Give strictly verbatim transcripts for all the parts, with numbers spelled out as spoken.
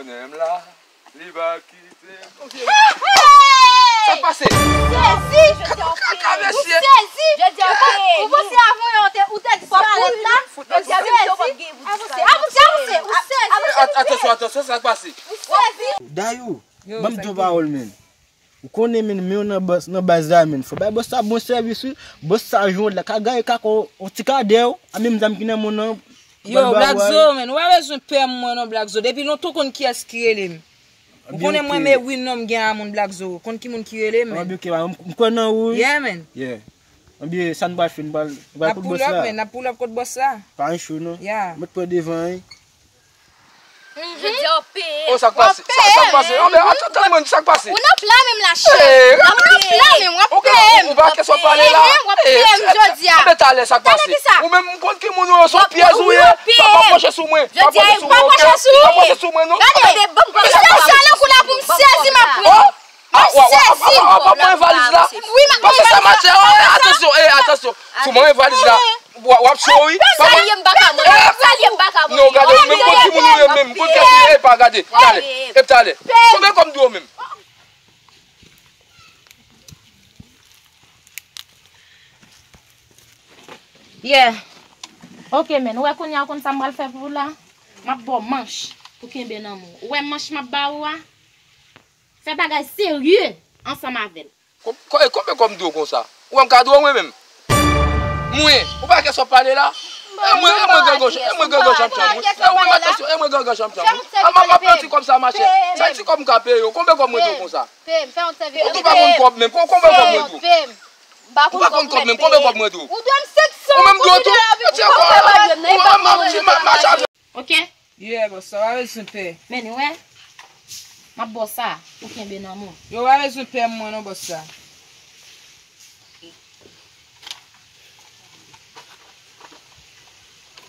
Menm la, li pa kite m. Sa k pase? Sezi! Kaka, mesye! Sezi! Ou panse avan yon te, ou te disparèt la? Ou sezi! Avanse, avanse, avanse! Ou sezi! At- Atansyon, atansyon, sa k pase? Ou sezi! Dayou, ban m di w pawòl, menn. Ou konnen, menn, men w nan bòs, nan baz la, menn. Fò bay bòs sa bon sèvis, wi. Bòs sa jwenn la, ka gaye kaka w, yon ti kadè w, a menm zam ki nan men w nan. Yo, Black Zo, menn, ou pa bezwen pè mwen non, Black Zo. Depi lontan w konn kiyès ki rele m. Ou konnen mwen, men wi non m gen a moun, Black Zo. Konn ki moun ki rele m, menn. Anbyen, ok, m kwè nan ou, wi. Yeah, menn. Yeah. Anbyen, sa n pral fè, n pral, n pral kot bòs la. N ap pull up, menn, n ap pull up kot bòs la. Pa gen cho, non. Yeah. Mèt pran devan, wi. Jodi a w ap peye. Oh, sa k pase? Sa, sa k pase? Oh, men, atann, atann, mwen, sa k pase? Ou nan pla menm la, chè. Ou nan pla menm, w ap peye m. Ou pa kesyon pale la. W ap peye m jodi a. Anben, talè, sa k pase? Ou menm, m konn ki moun ou ye, se yon pyès ou ye. Pa pwoche sou mwen. Pa pwoche sou mwen, ok? Pa pwoche sou mwen, non. Gade, ban m pran sa, sa nan kou la pou m sezi, m ap pran. Ah, w ap, w ap, w ap, w ap mwen valiz la? Wi, m ap mwen valiz la. Pase sa matye, oh, eh, atansyon, eh, atansyon. Si w mwen valiz la, w ap, w ap cho, wi. Pè sa li ye, m pa ka mwen. Pè sa li ye, m pa ka mwen. Non, gade, menm konn ki moun ou ye, menm konn ki moun ou ye, pa gade. Talè, e talè. Konbyen kòb m dwe w menm? Yeah. Ok, menn. Ou wè kounye a, ou konn sa m pral fè pou ou la? M ap ba w manch pou kenbe nan men w. Ou wè manch m ap ba ou a? Fè bagay serye ansanm avè l. Kon- kon- e konbyen kòb m dwe w konsa? Ou wè m ka dwe w mwen menm? Mwen, ou pa kesyon pale la? E mwen, e mwen gangan, e mwen gangan chanm chanm, wi. E mwen, atansyon, e mwen gangan chanm chanm, wi. A, m ap, m ap pran ti kòb sa, machè. Sa ti kòb m ka peye w. Konbyen kòb mwen dwe w konsa? Ou tou pa konn kòb menm. Kon- konbyen kòb mwen dwe w? Ou pa konn kòb menm. Konbyen kòb mwen dwe w? Ou dwe m senk san. Ou menm dwe w tou? Ou pa fè bagay menm. Ou menm, m ap di, m ap mache avè w. Ok? Yeah, bòs la, w pa bezwen pè. Men ou wè, m ap ba w sa pou kenbe nan men w. Yo, w pa bezwen pè mwen non, bòs la.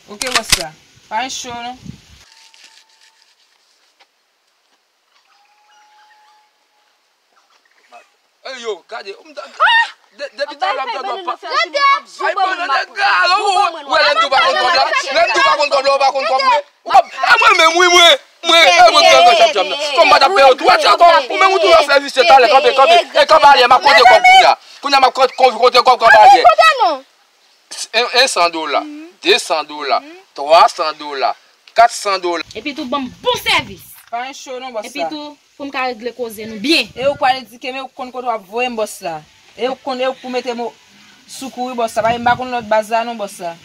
Ok, bòs la. Pa gen cho non. Ey, yo, gade, m ta- de- depi talè m tande w ap pa- Ay, bon, nèg la, ou wè lè m di w pa konn kòb la? Lè m di w pa konn kòb la, ou pa konn kòb mwen? Ou pa- e mwen menm, wi, mwen, mwen, e mwen gangan chanm chanm nan. Kòm m pa t ap peye w tou, wè ti ankò, ou menm ou toujou ap fè visye talè, kanpe, kanpe. E kanpe alyè, m ap konte kòb kounye a. Kounye a m ap konte, konte kòb, kanpe alyè. En, en san dola, de san dola, twa san dola, kat san dola. Epi tou ban m bon sèvis. Pa gen cho non, bòs la. Epi tou pou m ka regle koze nou byen. E ou pral edike m, e ou konn kote w ap voye m, bòs la. E ou konn, e ou pou mete m sou kou wi, bòs la. Paske m pa konn lòt baz la non, bòs la.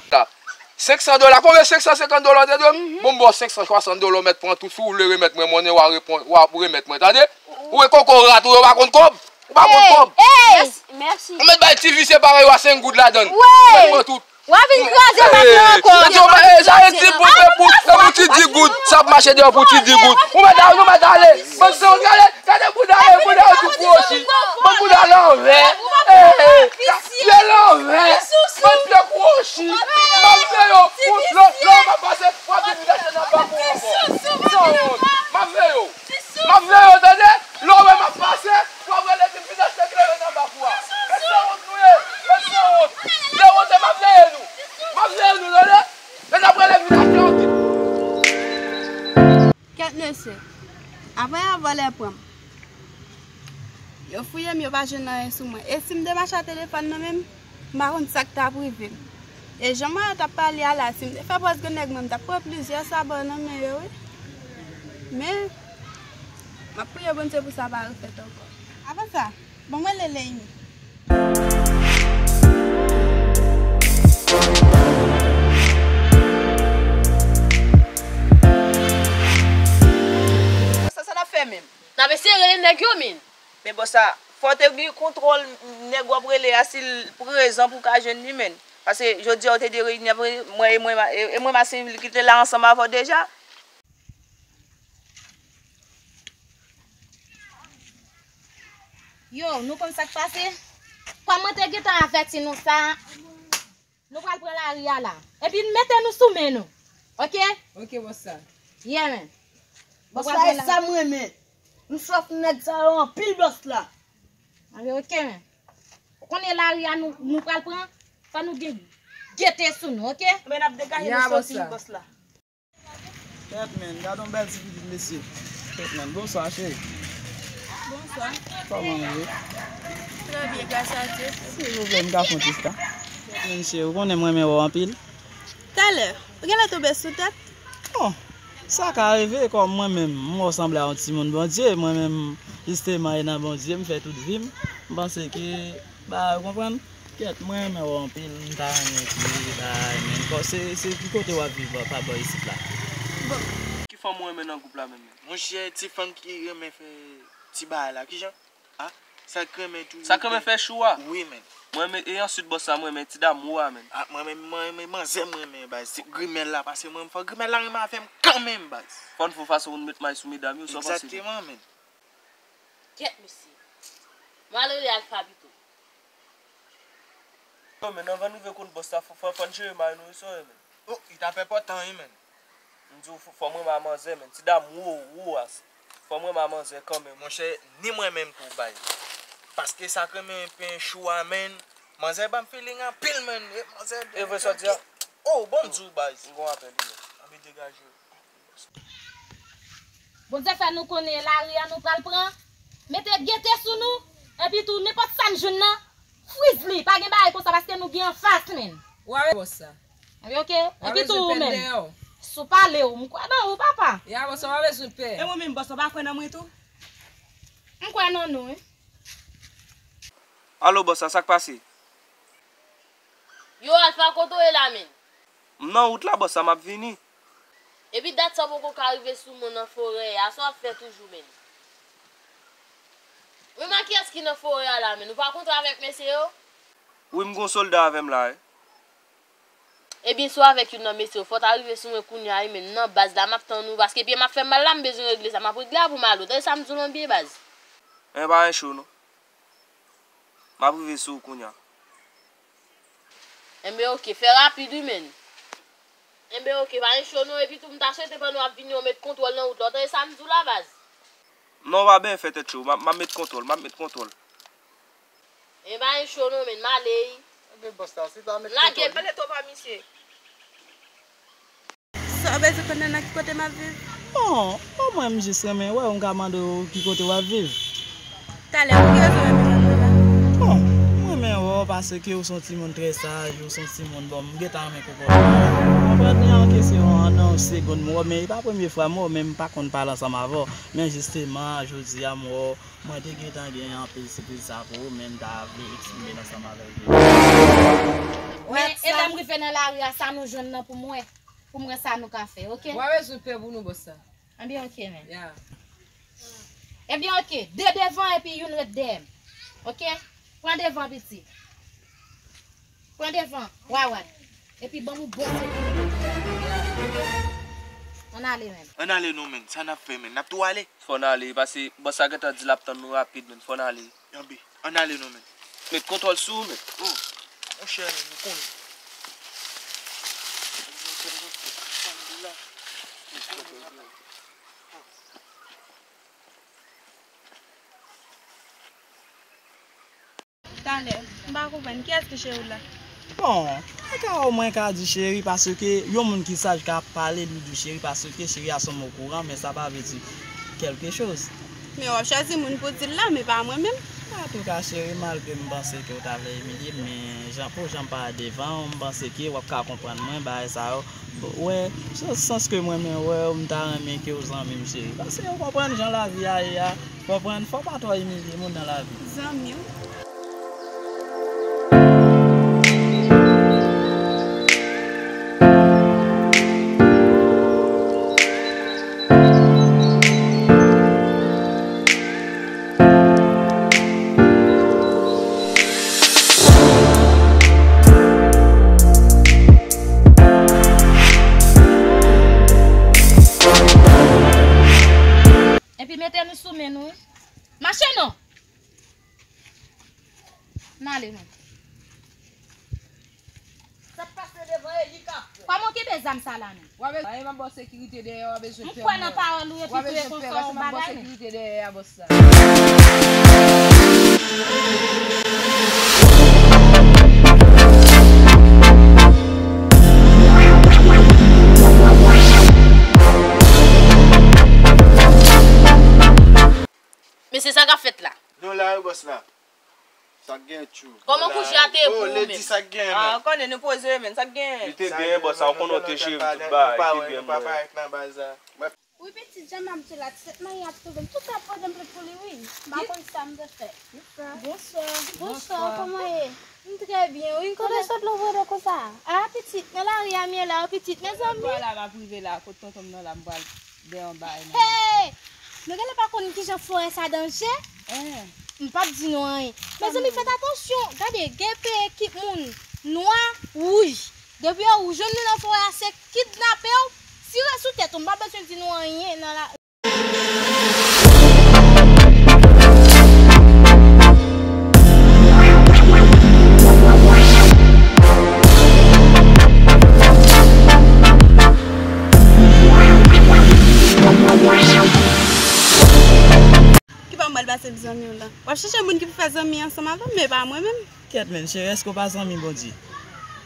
Senk san dola, konbyen? Senk san senkant dola w te dwe m? Bon, m ba w senk san swasant dola, ou mèt pran tout, si w vle remèt mwen monnen, w a repon- w a remèt mwen, tande? Ou e kokorat ou yo pa konn kòb. Ou pa konn kòb. Mèsi, mèsi. Ou mèt bay ti visye parèy ou a senk goud ladan l. Ou mèt pran tout. W a vin kraze bak la ankò. Yo di, e, sa e ti pou, e pou, e pou ti di goud. Sa ap mache deyò pou ti di goud. Ou mèt ale, nou mèt ale. Bann sanwont, gade, gade bouda yo, bouda yo tou kwochi. Bann bouda lanvè. E, e, pye lanvè. Bann pye kwochi. M ap veye yo. Lè, lè w pa pase, w ap vin vin achte nan bak ou ankò. Sanwont. M ap veye yo. M ap veye yo, tande? Lè w wè m ap pase, w ap rele di m vin achte kleren nan bak ou a. Mèt sanwont nou ye, mèt sanwont. Lè w wè m ap veye nou. M ap veye nou, tande? Lè n ap rele vin achte, oke. Kèt mesye. Apre yon vòlè pran m. Yo fouye m, yo pa jwenn anyen sou mwen. E si m te mache a telefòn nan menm, m pa konn sa k t ap rive m. E jan mwen t ap pale a la, si m te fè pòz grenn nèg mwen, m t ap pran plizyè sabò nan men yo, wi. Men, m ap priye Bondye pou sa pa refèt ankò. Avan sa, bon, mwen rele Leini. Sa, sa n ap fè menm? N ap eseye rele nèg yo, men. Men bòs la, fò w te gen kontwòl nèg w ap rele a, si l prezan pou w ka jwenn li, men. Paske jodi a, w te di reyinyon, mwen, e mwen, e, e mwen, m a sèvi l ki te la ansanm avè w deja. Yo, nou konn sa k pase? Kòm mwen te gentan avèti nou sa, nou pral pran lari a la. Epi n mete nou sou men nou. Oke? Oke, bòs la. Yeah, man. Bòs la, e sa m renmen. M sòf nèg sa yo anpil, bòs la. Anben, oke, men. Ou konnen lari a nou, nou pral pran, fò nou gen gete sou nou, oke? Men n ap degaje nou sòti, bòs la. Kèt, men, gade yon bèl ti pitit, mesye. Tout moun, bonswa, cheri. Bonswa. Kòman w ye? Trè byen, gras a Dye. Silvouplè, m ka fè yon ti sa? Men cheri, ou konnen m renmen wè w anpil. Talè, ou genlè tonbe sou tèt? Bon, sa ka rive, kòm mwen menm, m wè w sanble a yon timoun Bondye, mwen menm, jisteman, e nan Bondye, m fè tout vi m. M panse ke, ba, ou konprann? Kèt, mwen renmen w anpil, m ta renmen kriye, ba, men, kò, se, se ki kote w ap viv, pa bò isit la? Bon. Ki fanm ou renmen nan gwoup la menm? Monchè, ti fanm ki renmen fè ti bagay la, kijan? Ah, sa k renmen toujou. Sa k renmen fè chou a? Wi, men. Mwen, men, e answit bòs la, mwen renmen ti damou a, men. Ah, mwen, men, mwen, men, manzè, mwen, men, baz. Se grimèl la, paske mwen, fò grimèl la renmen avè m kanmenm, baz. Fò n fè fason pou n met may sou medam yo, sa w panse? Egzakteman, men. Kèt, mesye. M al rele Alfa pito. Yo, men, anvan n rive konn bòs la, fò, fò, fò n jere may nou, wi, sa w ye, men. Oh, li t ap enpòtan, wi, men. M di w, fò, fò m renmen a manzè, men. Ti dam wo, wo a. Fò m renmen a manzè kanmenm. Monchè, ni mwen menm tou, baz. Paske sa k renmen pen chou a, men. Manzè ban m feeling anpil, men. E manzè. E vre sa w di a? Oh, bon, m di w, baz. M gon apèl, wi, men. Ann degaje w. Bondye fè nou konnen lari a nou pral pran. Mete gete sou nou. Epi tou, nenpòt sa n jwenn nan, friz li. Pa gen bagay konsa paske nou gen anfas, men. Ou a bòs sa. Epi oke. Epi tou ou menm. Si w pale w, m kwè nan ou, papa. Ya, bòs sa, ou a bezwen pè. E mwen menm, bòs sa, ou pa kwè nan mwen tou? M kwè nan nou, wi. Alo, bòs sa, sa k pase? Yo, Alfa, kote w ye la, men? M nan wout la, bòs sa, m ap vini. Epi dat sa w poko ka rive sou mwen nan forè a, sa w ap fè toujou, men? Men a kiyès ki nan forè a la, men? Ou pa kontre avèk mesye yo? Wi, m gon sòlda avè m la, wi. Ebyen, si w avèk youn nan mesye yo, fò w ta rive sou mwen kounye a, wi, men, nan baz la, m ap tann ou, paske pye m ap fè m mal la, m bezwen regle sa, m ap regle a pou m ale, w tande sa m di w lan byen, baz? Enben, pa gen cho, non. M ap rive sou ou kounye a. Enben, oke, fè rapid, wi, men. Enben, oke, pa gen cho, non, epi tou, m ta swete pandan w ap vini, w met kontwòl nan wout la, w tande sa m di w la, baz? Non, pa byen fè tèt cho, m ap, m ap met kontwòl, m ap met kontwòl. E pa gen cho non, men, m ale, wi. Ebyen, bòs la, si pa met kontwòl. Lage pale to pa misye. Sa w bezwen konnen nan ki kote m ap viv? Bon, bon, mwen, m jis renmen wè w, m ka mande w ki kote w ap viv. Talè, pou ki rezon w renmen wè mwen la? Bon, m renmen wè w paske w se yon timoun trè saj, w se yon timoun, bon, m gentan renmen konpòtman w. Mwen pran tan an kesyon an nan yon segonn, m wè w, men e pa premye fwa m wè w, men m pa konn pale ansanm avè w. Men jisteman, jodi a, m wè w, mwen te gentan gen anpil sipriz sa pou ou, men m ta vle eksprime l ansanm avèk ou. Men, e lè m rive nan lari a, sa nou jwenn nan pou m wè, pou m wè sa nou ka fè, oke? Ou pa bezwen pè pou nou, bòs sa. Ebyen, oke, men. Ya. Ebyen, oke, de devan epi youn ret dèyè m. Oke? Pran devan, piti. Pran devan, Wawad. Epi ban m yon bon sekirite. Ann ale, men. Ann ale non, men. Sa n ap fè, men? N ap tou ale? Fò n ale, paske bòs la gentan di l ap tann nou rapid, men. Fò n ale. Ann ale non, men. Met kontwòl sou ou, men. Oh, monchè, men, nou konnen. Talè, m pa konprann. Kiyès ki cheri w la? Bon, e ka omwen ka di cheri, paske yon moun ki saj ka pale, li di cheri, paske cheri a se yon mo kouran, men sa pa vle di kèlke choz. Men w ap chwazi moun pou di l la, men pa mwen menm. Antouka, cheri, malgre m panse ke w ta vle imilye m, men jan, pou jan m parèt devan w, m panse ke w ap ka konprann mwen, bagay sa yo. Wè, se sans ke mwen menm wè w, m ta renmen ke w zanmi m, cheri. Paske w konprann jan lavi a ye a, konprann, fò w pa twò imilye moun nan lavi. Zanmi w. Epi mete nou sou men nou, wi. Mache non! N ale non. Sa k pase devan e li k ap fè. Kòman w kenbe zam sa la menm? W a bezwen, e m ap ba w sekirite dèyè, w a bezwen pè. M kwè nan pawòl ou epi tou e konsa w bagay menm. Sekirite dèyè a bòs sa. Se sa k ap fèt la. Nou la wi bòs la. Sa k gen tjou. Kòman kouche a te pou ou menm? Sa k gen. Ah, konnen nou poze men, sa k gen. Li te gen bòs sa, ou konnen ou te cheri tout bagay, li te gen mwen. Wi pitit, jan m ap di w la, ti tèt manyen ap toufe m. Tout sa pwoblèm tout pou li wi. M pa konn sa m dwe fè. Bonswa. Bonswa, kòman ye? M trè byen wi. Kote w sot lè w vole konsa? A pitit, nan lari a m ye la wi pitit, mezanmi. Vwala m ap rive la, kot tonton m nan la, m pral dèyè yon bagay nan men. Hey! Nou genlè pa konn kijan forè sa danje. M p ap di nou anyen. Mezanmi, fèt atansyon. Gade, gen pe ekip moun nwa, wouj. Depi yo jwenn nou nan forè a, se kidnape w. Tire sou tèt ou, m pa bezwen di nou anyen nan la. Ki bò m pral pase pou zanmi w la? W ap chèche moun ki pou fè zanmi ansanm avè m, men pa mwen menm. Kèt men, cheri, èske w pa zanmi Bondye?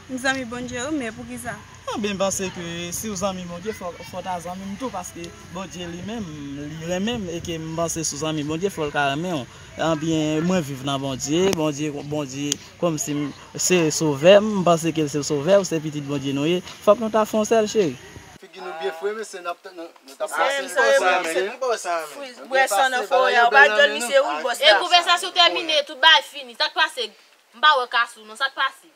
M zanmi Bondye wi, men poukisa? Anben, m panse ke si w zanmi Bondye, fò, fò w ta zanmi m tou, paske Bondye li menm, li renmen m, e ke m panse si w zanmi Bondye, fò l ka renmen w. Anben, mwen viv nan Bondye, Bondye, Bondye, kòmsi m se sovè m, m panse ke l se sovè w, se pitit Bondye nou ye. Fòk nou ta fè yon sèl, cheri. Figi nou byen fre mesye, n ap tann, nou t ap pase bò sa. Bwè san nan forè a, ou pa jwenn li se ou l bòs la. E konvèsasyon tèmine, tout bagay fini. Sa k pase? M pa wè Kasou non, sa k pase?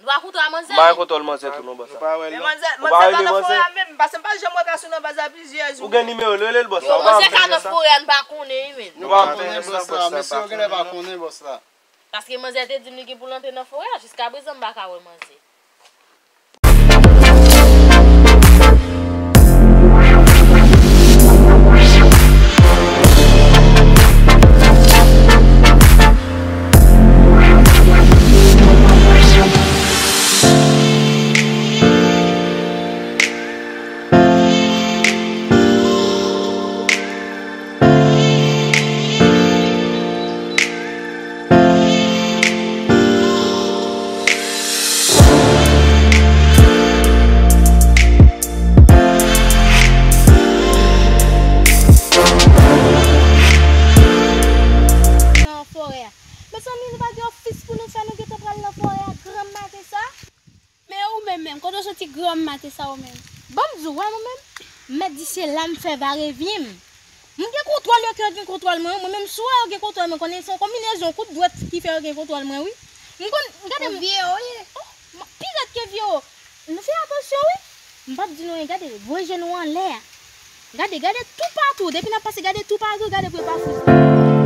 Nou pa kontre a manzè non. M pa wè kontre l manzè tou non bòs la. Men manzè, manzè pa nan forè a menm, paske m pa janm wè Kasou nan baz la plizyè jou. Ou gen nimewo l, rele l bòs la. Manzè ka nan forè a, n pa konnen wi menn. Nou pa konnen bòs la, mesye yo genlè pa konnen bòs la. Paske manzè te di m li gen pou l antre nan forè a, jiskaprezan m pa ka wè manzè. Nan forè a. Mezanmi, nou pa gen yon fis pou nou fè, nou gentan pral nan forè a granm maten sa. Men ou menm menm, kote w soti granm maten sa ou menm? Ban m di w, wè mwen menm, m mèt di se la m fè varevyen m. M gen kontwòl yo ke yo gen kontwòl mwen, mwen menm si w wè yo gen kontwòl mwen, konnen se yon konbinezon kout dwèt ki fè yo gen kontwòl mwen wi. M konn, gade m. Vye yo ye. Oh, pi rèd ke vye yo. Nou fè atansyon wi. M p ap di nou anyen, gade, voye je nou anlè a. Gade, gade toupatou, depi n ap pase, gade toupatou, gade pou yo pa fout.